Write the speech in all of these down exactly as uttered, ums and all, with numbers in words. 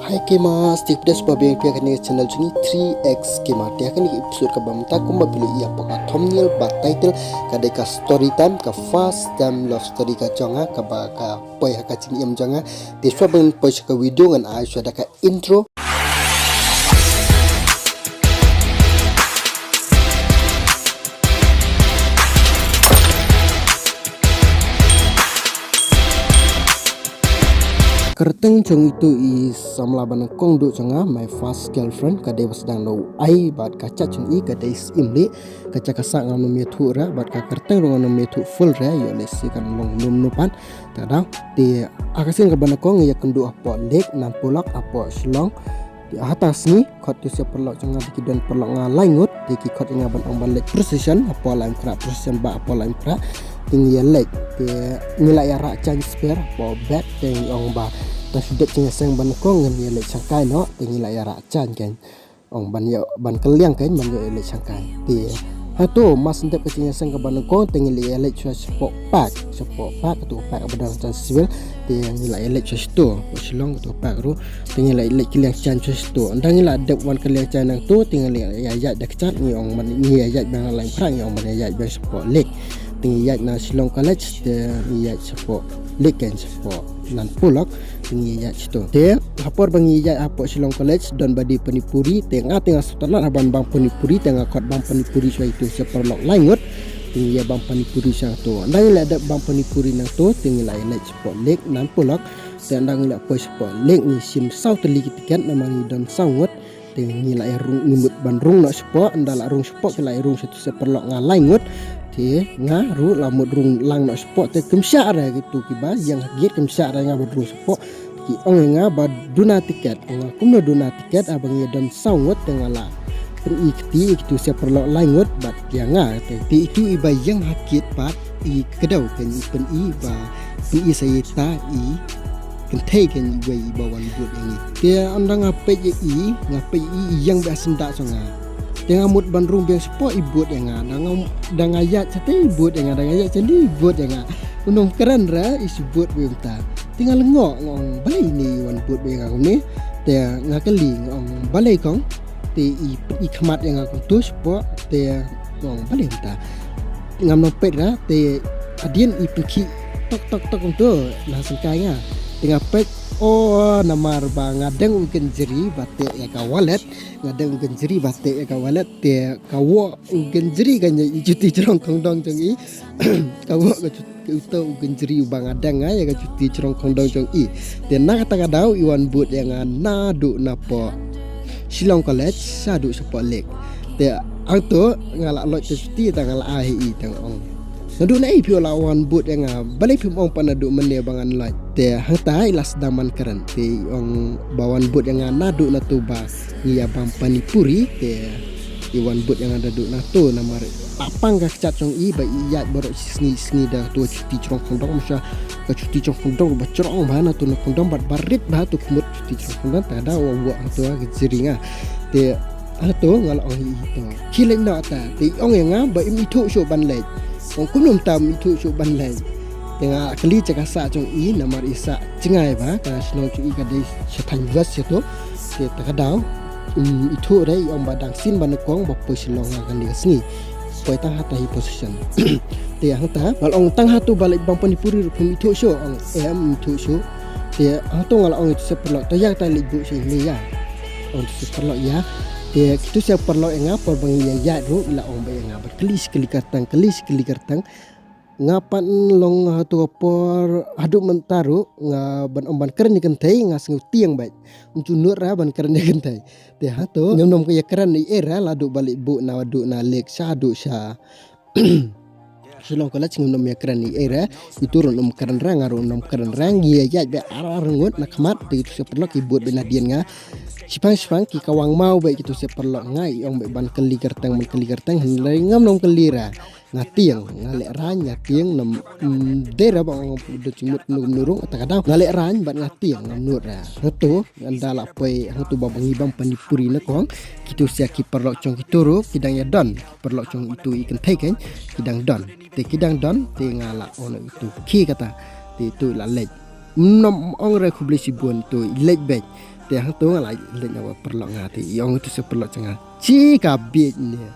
Hi Kema, stik pedes ba biang pia kane channel jong ngi three X Kema. Te ha kane episode kaba mynta kumba phi la ïohi hapoh ka thumbnail bad title, ka dei ka story time, ka first time love story ka jong nga, kaba ka poi ha ka jingim jong nga. Te shuwa ban poi sha ka video ngan ai shuwa da ka intro. Kyrteng jong itu i samla ba nyngkong duh jong nga, my first girlfriend, ka dei ba sdang na u Ai, bad ka jait jong i ka dei Syiemlieh, ka jaka sah ngam nym ïathuh re, bad ka kyrteng ruh ngam nym ïathuh full re, ïoh lehse kan long kumno pat. Te da, te ha ka sien kaba nyngkong ngi ïakynduh hapoh Lake Nanpulok hapoh Shillong. Te ha kata ka sngi, khot ïa ki paralok jong nga, te ki don paralok nga lai ngut, te ki khot ïa nga ban ong ban leit procession hapoh Laitumkhrah, procession ba hapoh Laitumkhrah. Te ngi ïa leit, te ngi la ïa rah jaiñ spare hapoh bag, te ngi ong ba tang shu dep jingïaseng ba nyngkong ngin ïa leit shangkai noh, te ngi la ïa rah jaiñ kan. Ong ban ïa, ban kylliang kan, ban ïa leit shangkai. Te hangto, mar shu dep ka jingïaseng kaba nyngkong, te ngi la ïa leit sha shapoh park, shapoh park, kato park ba don ha Civil, te ngi la ïa leit sha shato, hapoh Shillong kato park ruh, te ngi la ïa leit kylliang jaiñ sha shato. Ynda ngi la dep wan kylliang jaiñ nangto, te ngi la ïa ïaid da kjat, ngi ong ban, ngi ïa ïaid biang na Laitumkhrah, ngi ong ban ïa ïaid biang shapoh Lake. Te ngi ïaid na Shillong College, te ngi ïaid shapoh Lake kan, shapoh Nanpulok, te ngi ïaid shato. Te ha por ba ngi ïaid hapoh Shillong College, don ba die pani puri, te nga te nga sngewtynnat ha ban bang pani puri, te nga khot bang pani puri shuwa ïa kito ki paralok lai ngut. Te ngi ïa bang pani puri sha to. Ynda ngi la dep bang pani puri nangto, te ngi la ïa leit shapoh Lake Nanpulok. Te ynda ngi la poi shapoh Lake, ngi shim saw tylli ki tiket namar ngi don saw ngut. Te ngi la ïa rung, ngi mut ban rung noh shapoh, ynda la rung shapoh, ki la ïa rung sha kito ki paralok nga lai ngut. Te nga ruh la mut rung lang noh shapoh, te kim shah re kito kiba ïeng ha gate, kim shah re nga ban rung shapoh. Ki ong ïa nga ba duna tiket, nga kumno duna tiket, haba ngi don saw ngut, te nga la pyni kti ïa kito ki paralok lai ngut bad ïa nga. Te, te itu iba ïeng ha gate pat i kdew kan, i pyni ba, pyni sa ïa ita i kynthei kan, iwei iba wan bud ïa ngi. Te ynda nga peit ïa i, nga peit ïa i, i ïeng beit ha syndah jong nga. Te nga mut ban rung biang shapoh, i bud ïa nga. Ynda nga, ynda nga ïaid shata, i bud ïa nga, ynda nga ïaid shane, i bud ïa nga. Kumno ym kren re, i shu bud beit mynta. Te nga lyngngoh, nga ong balei ine i wan bud beit ïa nga kumne. Te nga kylli, nga ong balei kong. Te i, i khmat ïa nga kumto shapoh, te nga ong balei mynta. Ngam nym peit re, te hadien i pynkhih tok tok tok kumto na syngkai nga. Te nga peit, oh, namar ba nga deng u kynjri ba teh ïa ka wallet, nga deng u kynjri ba teh ïa ka wallet, te ka woh u kynjri ka ïa i juti jrong khongdong jong i. Ka woh ka juti, uto u kynjri uba nga deng nga ïa ka juti jrong khongdong jong i. Te na kata ka daw i wan bud ïa nga naduh napoh Shillong College shaduh shapoh Lake. Te hangto nga la loit te juti, te nga la ai ha i, te nga ong, naduh naei phi la wan bud ïa nga, balei phim ong pat naduh mynne ba ngan loit. Te hangta i la sdang ban kren, te i ong ba wan bud ïa nga naduh nato ba ngi ïa bam pani puri, te i wan bud ïa nga naduh nato namar la pang ka kjat jong i ba i ïaid baroh shi sngi sngi da kato ka juti jrong khongdong, mynta ka juti jrong khongdong ba jrong bha nato na khongdong bad ba rit bha to khmut juti jrong khongdong, te ka daw woh hato ka jri nga. Te hato nga la ong ïa i to, khie leit noh ta, te i ong ïa nga ba im ithuh shuh ban leit. Ong kumno mynta im ithuh shuh ban leit. Te nga kylli jaka sah jong i namar i sah jngai bha, ka shnong jong i ka dei sha thaiñ West shato. Te ta ka daw im ithuh re, i ong ba dang sien ba nyngkong ba poi Shillong ha kane ka sngi. Poi tang ha ta hi position. Te hangta nga la ong tang hato ba leit bam pani puri ruh phim ithuh shuh, ong em, im ithuh shuh. Te hangto nga la ong ïa kito ki paralok, to ïa kata leit buh sha ine ïa. Ong kito ki paralok ïa. Te kito ki paralok ïa nga por ba ngi ïa ïaid ruh i la ong beit ïa nga ban kylli shi kylli kyrteng, kylli shi kylli kyrteng. Nga pat long hato ka por haduh mynta ruh nga ban ong ban kren ïa kynthei nga sngew tieng beit. Ym ju nud re ban kren ïa kynthei. Te hato ngam nym ïa kren ei ei re, la duh ba leit buh naduh na Lake shaduh sha Shillong College ngam nym ïa kren ei ei re. Itu ruh ym kren re, nga ruh ym kren re, ngi ïa ïaid beit ar ar ngut na khmat, te kito ki paralok ki bud beit na dien nga. Shipang shipang ki kawang maw beit kito ki paralok, nga i ong beit ban kylli kyrteng, ban kylli kyrteng, hynrei ngam nym kylli re. Nga tieng, nga lehraiñ, nga tieng, nym, mm, dei re ba nga ong don jingmut kumno kumno ruh, ta ka daw nga lehraiñ bad nga tieng, ngam nud re. Hangto ynda la poi hangto ba ngi bam pani puri na kong, kito ki paralok jong kito ruh ki dang ïa don, paralok jong itu i kynthei kan, ki dang don. Te ki dang don, te nga la ong ïa itu, khie kata. Te itu i la leit. Ym ong re khublei shibun, to i leit beit. Te hangto nga la leit na wa paralok nga, te i ong ïa uto u paralok jong nga, chi ka bieit ne.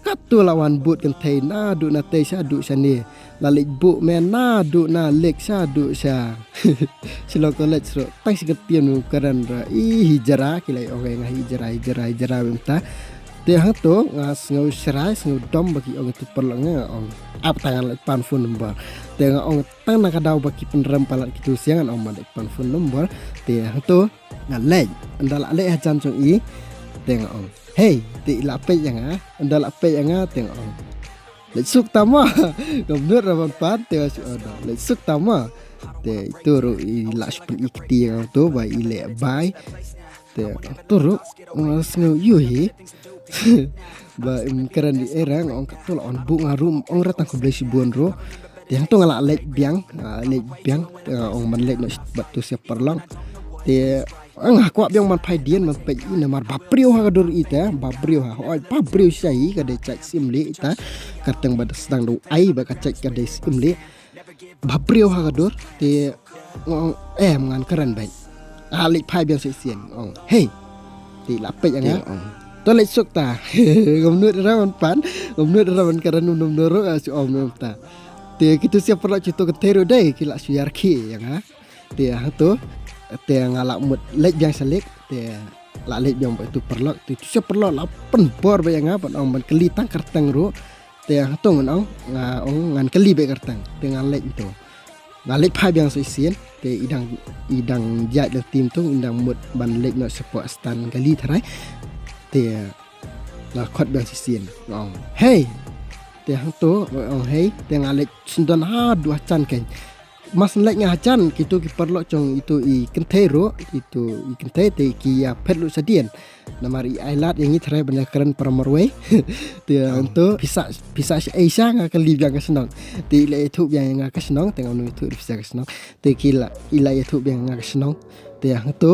Kato la wan bud kynthei naduh na tei shaduh shane. La leit buh me naduh na lek shaduh sha Shillong College ruh. Tang shi kyntien ym kren ruh. I hijra ki la ong ïa nga, hijra, hijra, hijra mynta. Te hangto nga sngew shrai, sngew dom ba ki ong ïa uto u paralok nga, nga ong, ap, tang ngan leit pan phone number. Te nga ong, tang na ka daw ba ki pynrem palat kito sha nga, nga ong, ngan leit pan phone number. Te hangto nga leit, ynda la leit hajan jong i, te nga ong, hei, te i la peit ïa nga, ynda la peit ïa nga, te nga ong, leit suk tama. Ngam nud ruh ban pan, te nga shu ong, leit suk tama. Te ito ruh i la shu pyni kti ïa nga to ba i leh bai. Te to ruh nga sngew ïohi ba ym kren ei ei re, nga ong, kato la wan buh nga ruh, ym ong re tang khublei shibun ruh. Te hangto nga la leit biang, nga leit biang, te nga ong ban leit noh bad uto u sha paralok. Te nga kwah biang ban phai dien ban peit i, namar ba briew ha ka dur ita, ba briew ha, hooid, ba briew shisha hi, ka dei jait sim lieh ita. Kyrteng ba da sdang da u ai ba ka jait ka dei sim lieh. Ba briew ha ka dur, te nga ong, em, ngan kren beit. Ah, leit phai biang sa shisien, nga ong, hei. Te i la peit ïa nga. Te nga ong, to leit suk ta. Ngam nud ruh ban pan, ngam nud ruh ban kren, ym nud ruh, ah, shu ong mynta. Te kito u sha paralok, kito ki kynthei ruh dei ki la shu ïarkhie ïa nga. Te hangto, te nga la mut leit biang sha lek, te la leit biang bad uto u paralok, te uto u sha paralok la pynbor beit ïa nga, ban ong ban kylli tang kyrteng ruh. Te hangto ngan ong, nga ong ngan kylli beit kyrteng, te nga leit hangto. Nga leit phai biang sa shisien, te i dang, i dang jait dang tim to, i dang mut ban leit noh shapoh stand kali tharai. Te nga khot biang sa shisien, nga ong, hei. Te hangto nga ong, hei, te nga leit syndon haduh hajan keiñ. Mar shu leit nga hajan, kito ki paralok jong ito i kynthei ruh, ito i kynthei te ki ïa phet lut shadien. Namar i ai lad ïa ngi tharai ban ïa kren para marwei. Te hangto pisa, pisa sha Asia, nga kylli biang ka shnong. Te i la ïathuh biang ïa nga ka shnong, te ngam ïathuh pisa ka shnong. Te ki la, i la ïathuh biang ïa nga ka shnong. Te hangto,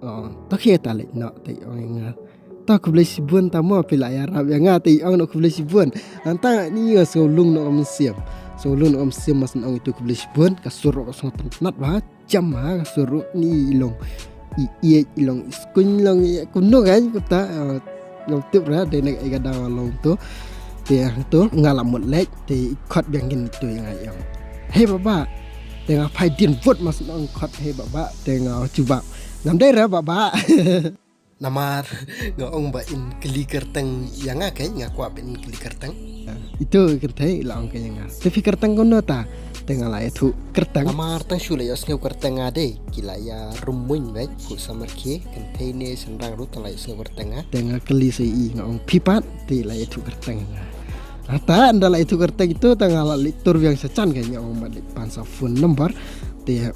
oh, to khie ta leit noh, te i ong ïa nga, to khublei shibun ta mo, phi la ïarap ïa nga, te i ong noh khublei shibun. Hangta nga ni nga sngew lung noh ka mynsiem. Sngew lung noh ka mynsiem, mar shu ong ito khublei shibun, ka sur ruh ka sngewtynnat bha. Jam ha ka sur ruh ni i long i ïeit, i long i skuiñ, long i kumno keiñ kumta, eh, ngam tip re dei na kaei ka daw long to. Te hangto nga la mut leit, te i khot biang keiñ ito ïa nga, i ong, hei Bah Bah. Te nga phai dien vote, mar shu ong khot hei Bah Bah, te nga jubab, ngam dei re Bah Bah. Namar nga ong ba in kylli kyrteng ïa nga keiñ, nga kwah ba in kylli kyrteng. Ito i kynthei i la ong keiñ ïa nga, te phi kyrteng kumno ta? Te nga la ïathuh kyrteng. Namar tang shu la ïohsngew kyrteng nga dei, ki la ïa rung muiñ beit, khuh samar khie, kynthei ne shynrang ruh tang la ïohsngew kyrteng nga. Te nga kylli sa i, nga ong, phi pat? Te i la ïathuh kyrteng ïa nga. Hangta ynda la ïathuh kyrteng ito, te nga la leit tur biang sha jan keiñ, nga ong ban leit pan sa phone number. Te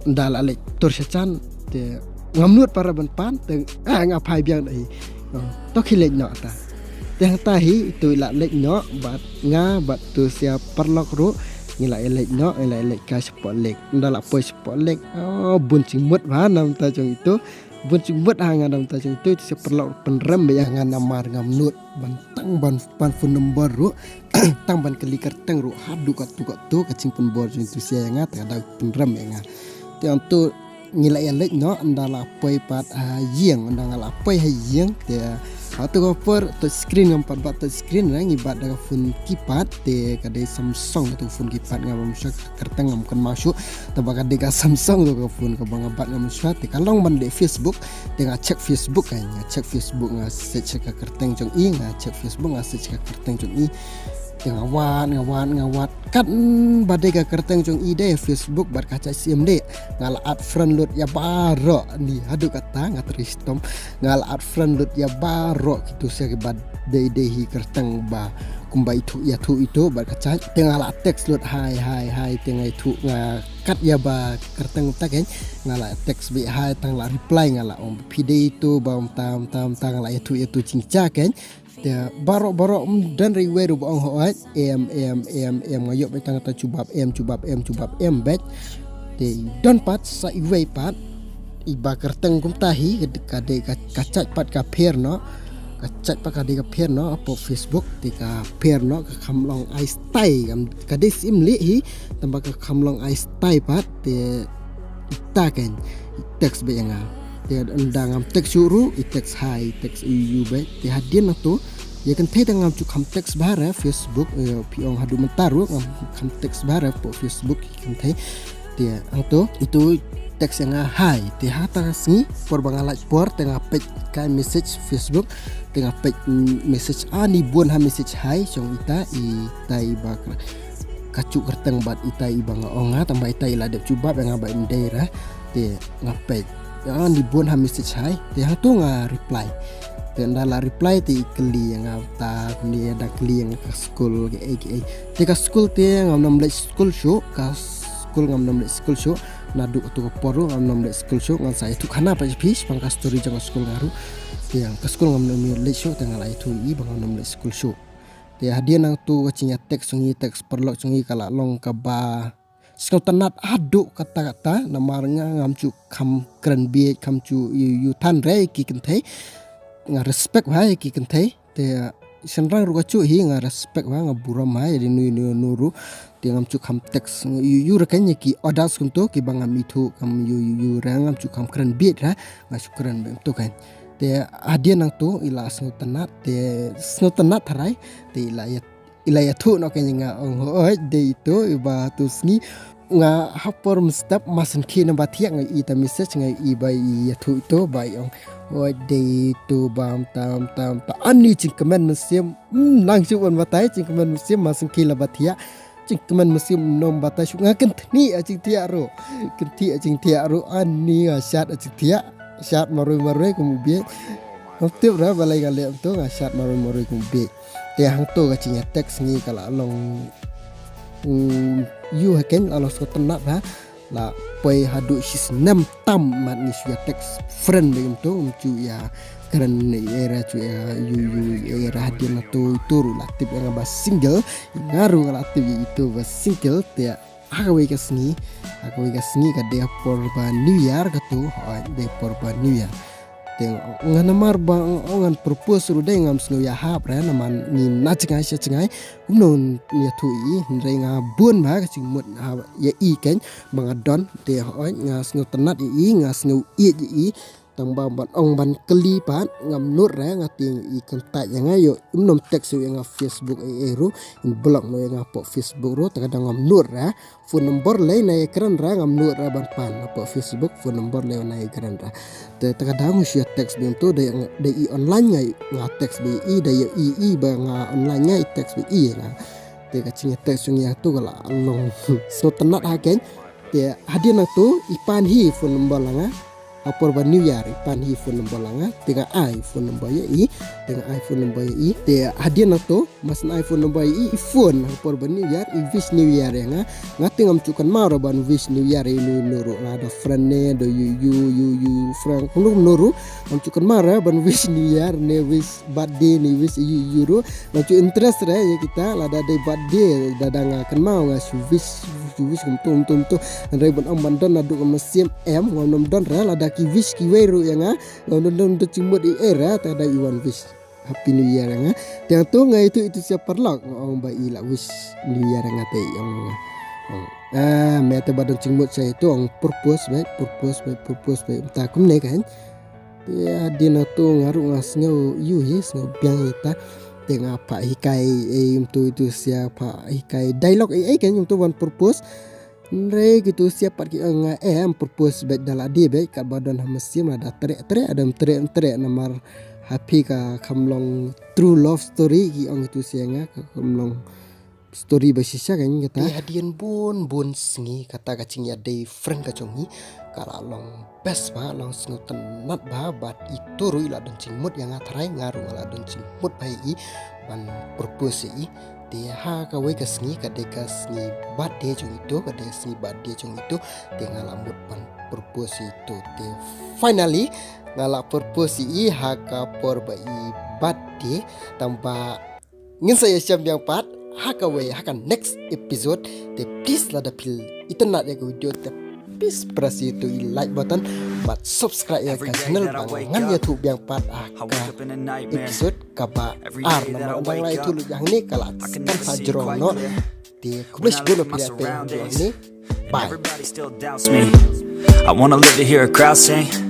ynda la leit tur sha jan, te ngam nud pat re ban pan, te, ah, nga phai biang da hi. Oh, to khie leit noh ta. Te hangta hi ito i la leit noh bad nga bad uto u sha paralok ruh, ngi la ïa leit noh, ngi la ïa leit kai shapoh lake. Ynda la poi shapoh lake, oh, bun jingmut bha na bynta jong ito. Bun jingmut ha nga na bynta jong ito, uto u sha paralok ruh pynrem beit ïa nga namar ngam nud ban tang ban pan phone number ruh, tang ban kylli kyrteng ruh, haduh katto katto ka jingpynbor jong uto u sha ïa nga, te ka dei pynrem ïa nga. Te hangto ngi la ïa leit noh, ynda la poi pat ha ïing, ynda nga la poi ha ïing, te ha kato ka por touch screen ngam pat bat touch screen re, ngi bat da ka phone keypad, te ka dei Samsung kato ka phone keypad, nga bym sure kyrteng, ngam kynmaw shuh, tangba ka dei ka Samsung kato ka phone kaba nga bat, ngam sure, te ka long ban leh Facebook, te nga check Facebook, nga check Facebook, nga search ka kyrteng jong i, nga check Facebook, nga search ka kyrteng jong i. Te nga wad, nga wad, nga wad. Katba dei ka kyrteng jong i dei ha Facebook bad ka jait sim lieh. Nga la add friend lut ïa baroh, ni haduh katta nga trei shitom. Nga la add friend lut ïa baroh kito sha kiba dei dei hi kyrteng ba kumba ithuh ïathuh ito bad ka jait. Te nga la text lut hi hi hi, te nga ithuh nga kat ïa ba kyrteng ta keiñ. Nga la text beit hi, tang la reply, nga la ong phi dei ito ba ym tam tam, tang la ïathuh ïa uto u jingjia keiñ. Te baroh baroh, ym don re iwei ruh ba ong hooid, em em em em, nga ïoh beit tang kata jubab em, jubab em, jubab em beit. Te don pat sa iwei pat iba kyrteng kumta hi, ka dei ka, ka jait pat ka pher noh. Ka jait pat ka dei ka pher noh hapoh Facebook, te ka pher noh, ka kham long ai stai, ka dei sim lieh hi, tangba ka kham long ai stai pat, te Ita kein i text beit ïa nga. Te ynda ngam text shuh ruh i text hi, i text ïa u beit. Te hadien nangto ïa kynthei te ngam ju kham text bha re Facebook, phi ong haduh mynta ruh ngam kham text bha re hapoh Facebook ïa kynthei. Te hangto itu text ïa nga hi. Te ha kata ka sngi por ba nga lait por te nga peit ka message Facebook. Te nga peit message ani bun ha message hi jong ita, ita iba ka ka ju kyrteng bad ita iba nga ong nga, tang ba ita i la dep jubab ïa nga ba im dei re. Te nga peit ani bun ha message hi, te hangto nga reply. Te ynda la reply te i kylli ïa nga ta kumne, da kylli ïa nga ka skul kaei kaei. Te ka skul te ngam nym leit skul shuh, ka skul ngam nym leit skul shuh. Naduh kato ka por ruh ngam nym leit skul shuh, ngan sa ïathuh khana pat ïa phi shaphang ka story jong ka skul nga ruh. Te ka skul ngam nym leit shuh, te nga la ïathuh ïa i ba ngam nym leit skul shuh. Te hadien nangto ka jingïa text jong i, text paralok jong i ka la long kaba sngewtynnat haduh katta katta, namar nga ngam ju kham kren bieit, kham ju ïu ïu than re ïa ki kynthei. Nga respect bha ïa ki kynthei. Te shynrang ruh ka ju hi, nga respect bha, nga burom bha ïa inu inu ruh. Te ngam ju kham text ïu ïu re kein ïa ki others kumto kiba ngam ithuh, kham ïu ïu ïu re, ngam ju kham kren bieit re. Nga ju kren beit kumto kein. Te hadien nangto i la sngewtynnat, te sngewtynnat tharai. Te i la ïa i la ïathuh noh kein ïa nga, ong hooid dei ito iba tu sngi. Nga ha por mynstep ma sngewkhih naba thiah nga i ta message, nga i ba i ïathuh ito ba i ong hooid dei ito ba mynta mynta mynta. Ani jingkmen mynsiem, mm, nang shu ban batai, jingkmen mynsiem ma sngewkhih la ba thiah. Jingkmen mynsiem ym nym batai shuh, nga kynthih ha jingthiah ruh. Kynthih ha jingthiah ruh, ani nga shad ha jingthiah. Shad marwei marwei kum u bieit. Ngam tip re balei nga leh kumto, nga shad marwei marwei kum u bieit. Te hangto ka jingïa text jong ngi ka la long, mm, ïu ha kein, la long sngewtynnat bha. La poi haduh shisnem tam mat ngi shu ïa text friend beit kumto, ngam ju ïa kren ei ei re, ju ïa ïu ïu ei ei re. Hadien nangto ito ruh la tip ïa nga ba single, nga ruh nga la tip ïa ito ba single. Te ha kawei ka sngi, ha kawei ka sngi ka dei ha por ba New Year kato, hooid dei por ba New Year. Te nga namar ba nga ong ngan propose ruh dei ngam sngew ïahap re, namar ngi na jngai sha jngai. Kumno ïathuh ïa i, hynrei nga bun bha ka jingmut ha ïa i kein ba nga don. Te hooid nga sngewtynnat ïa i, nga sngew ïeit ïa i. Tang ba ban ong ban kylli pat ngam nud re, nga tieng i kyntait ïa nga, ïoh im nym text ïa nga Facebook ei ei ruh, im block noh ïa nga hapoh Facebook ruh, te ka daw ngam nud re. Phone number lei na ïa kren re, ngam nud re ban pan hapoh Facebook, phone number lei na ïa kren re. Te, te ka daw ngi shu ïa text beit kumto, dei, dei i online nga, nga text beit i, dei ïa i, i ba nga online nga i text beit i ïa nga. Te ka jingïa text jong ngi hangto ka la long sngewtynnat ha kein. Te hadien nangto i pan hi phone number la nga. Ha por ba New Year i pan hi phone number la nga, te nga ai phone number ïa i, te nga ai phone number ïa i. Te hadien nangto, ma shen ai phone number ïa i, i phone ha por ba New Year, i wish New Year ïa nga. Nga te ngam ju kynmaw re ban wish New Year ïa inu inu ruh, lada friend ne, da ïu ïu ïu ïu friend kumno kumno ruh. Ngam ju kynmaw re ban wish New Year ne wish birthday ne wish ïu ïu ruh. Ngam ju interest re ïa kita, lada dei birthday, lada nga kynmaw nga shu wish, shu wish kumto kumto kumto. Hynrei ban ong ban don naduh ka mynsiem em, ngam nym don re, lada ki wish kiwei ruh ïa nga. Ngam don don don jingmut ei ei re, te ka daw i wan wish Happy New Year ïa nga. Te hangto nga ïathuh ïa itu sha paralok, nga ong ba i la wish New Year ïa nga, te i ong nga, ong, ah, me te ba don jingmut sha itu, ong propose beit, propose beit, propose beit, mynta kumne kein. Te hadien nangto nga ruh nga sngew ïu hi, sngew biang hi ta. Te nga phah hikai ei kumto itu sha, phah hikai dialogue ei ei kein kumto ban propose. Hynrei kitu siap pat ki ong nga em propose beit da lade beit, katba don ha mynsiem lada treh treh, adam treh treh, namar ha phi ka kham long true love story ki ong kitu siap nga, ka kham long story ba shisha ka ngi kata. Te hadien bun bun sngi kata ka jingïadei friend ka jong ngi ka la long best bha, long sngewtynnat bha, bad itu ruh i la don jingmut ïa nga tharai, nga ruh nga la don jingmut bha ïa i ban propose ïa i. Te ha kawei ka sngi, ka dei ka sngi birthday jong itu, ka dei ka sngi birthday jong itu, te nga la mut ban propose ïa itu. Te finally nga la propose ïa i ha ka por ba i birthday, tang ba ngin sa ïashem biang pat ha kawei, ha ka next episode. Te please lada phi itynnad ïa ka video te please press ïa itu i like button bad subscribe ïa ka channel ba ngan ïathuh biang pat ha ka episode kaba ar. Namar ba nga la ïathuh lut hangne ka la sdang ha jrong noh. Te khublei shibun ba phi la peit hangne. Bye. Everybody still doubts me. I wanna live to hear a crowd sing.